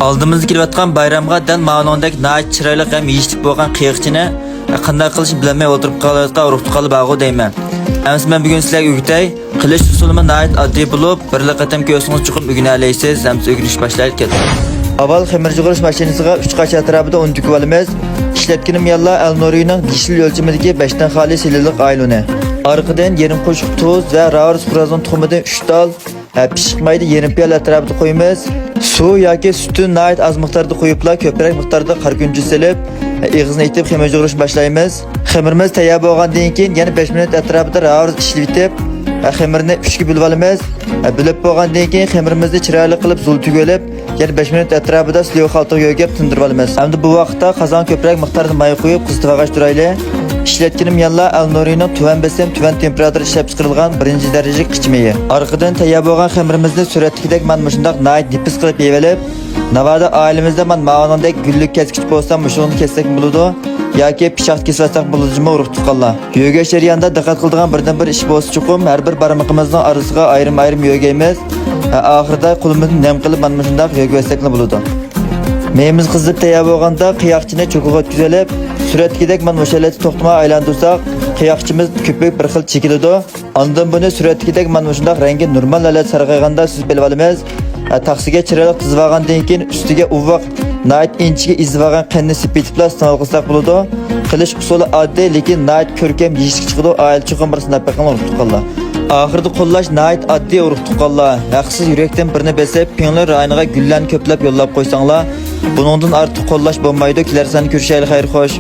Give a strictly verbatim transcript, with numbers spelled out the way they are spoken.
ئالدىمىزدا كېلىۋاتقان بايرامغا دەل ماۋۇنىڭدەك ناھايىتى چىرايلىق ھەم يېيىشلىك بولغان قىياقچىنى قانداق قىلىشنى بىلەلمەي ئولتۇرۇپ قېلىۋاتقان ئۇرۇق-تۇغقانلار بارغۇ دەيمەن. ئەمىسە مەن بۈگۈن سىلەرگە ئۆگىتەي. قىلىش ئۇسۇلىمۇ ناھايىتى ئاددىي بولۇپ، بىرلا قېتىم كۆرسىڭىز چوقۇم ئۆگىنەلەيسىز. ئەمىسە ئۆگىنىشكە باشلايلى، كەلدۇق. ئاۋۋال خېمىر يۇغۇرۇش ماشىنىسىغا ئۈچ قاچا ئەتراپىدا ئۇن تۆكۈۋالىمىز. ئىشلەتكىنىم يەنىلا ئەلنۇرىنىڭ يېشىل ئۆلچىمىدىكى بەشتىن خالىي سىلىلىق ئايلۇنى. ئارقىدىن يېرىم قوشۇق تۇز ۋە راۋرۇس خورازنىڭ تۇخۇمىدىن ئۈچ تال، ھە، پىششىق مەيدە يېرىم پىيالە ئەتراپىدا قويىمىز. سۇ ياكى سۈتتىن ناھايىتى ئاز مىقداردا قويۇپلا، كۆپرەك مىقداردا قارا كۈنجۈت سېلىپ، ھە، ئېغىزىنى ئېتىپ خېمىر يۇغۇرۇش باشلايمىز. خېمىرىمىز تەييار بولغاندىن كېيىن يەنە بەش مىنۇت ئەتراپىدا راۋرۇس ئىشلىۋېتىپ، ھە، خېمىرنى ئۈچكە بۆلۈۋالىمىز. ھە، بۆلۈپ بولغاندىن كېيىن خېمىرىمىزنى چىرايلىق قىلىپ زۇل تۈگۈۋېلىپ، يەنە بەش مىنۇت ئەتراپىدا سلىۋا خالتىغا يۆگەپ تىندۇرۇۋالىمىز. ئەمدى بۇ ۋاقىتتا قازانغا كۆپرەك مىقداردا ماي قۇيۇپ قىزىتىۋالغاچ تۇرايلى. ئىشلەتكىنىم يەنىلا ئەلنۇرىنىڭ تۆۋەن بېسىم، تۆۋەن تېمپېراتۇرىدا ئىشلەپچىقىرىلغان بىرىنچى دەرىجىلىك قىچا مېيى. ئارقىدىن تەييار بولغان خېمىرىمىزنى سۈرەتتىكىدەك مانا مۇشۇنداق ناھايىتى نېپىز قىلىپ يېيىۋېلىپ، ناۋادا ئائىلىمىزدە مانا ماۋۇنىڭدەك گۈللۈك كەسكۈچ بولسا مۇشۇنى كەسسەكمۇ بولىدۇ ياكى پىشاق كېسىۋەتسەك بولىدۇ جۇمۇ ئۇرۇق-تۇغقانلار. يۆگەش جەريانىدا دىققەت قىلىدىغان بىردىنبىر ئىش بولسا چوقۇم ھەر بىر بارمىقىمىزنىڭ ئارىسىغا ئايرىم-ئايرىم يۆگەيمىز. ھە، ئاخىرىدا قولىمىزنى نەم قىلىپ مانا مۇشۇنداق يۆگىۋەتسەكلا بولىدۇ. مېيىمىز قىزىپ تەييار بولغاندا قىياقچىنى چوكىغا ئۆتكۈزۈۋېلىپ، سۈرەتتىكىدەك مانا مۇشۇ ھالەتتە توختىماي ئايلاندۇرساق، قىياقچىمىز كۆپۈپ بىر خىل چېكىنىدۇ. ئاندىن بۇنى سۈرەتتىكىدەك مانا مۇشۇنداق رەڭگى نورمال ھالەتتە سارغايغاندا سۈزۈپ ئېلىۋالىمىز. ھە، تاخسىگە چىرايلىق تىزىۋالغاندىن كېيىن ئۈستىگە ئۇۋۇق ناھايىتى ئىنچىكە ئېزىۋالغان قەندنى سېپىتىپلا سىڭىلغۇساق بولىدۇ. قىلىش ئۇسۇلى ئاددىي، لېكىن ناھايىتى كۆركەم يېيىشلىك چىقىدۇ. ئائىلە چوقۇم بىر سىناپ بېقىڭ ئۇرۇق-تۇغقانلار. ئاخىرىدا قوللاش ناھايىتى ئاددىي ئۇرۇق-تۇغقانلار. ھەقسىز يۈرەكتىن بىرنى بېسىپ، پىڭلې رايونىغا گۈللەرنى كۆپلەپ يوللاپ قويساڭلار، بۇنىڭدىن ئارتۇق قوللاش بولمايدۇ. كېلەر ساندا كۆرۈشەيلى، خەير خوش.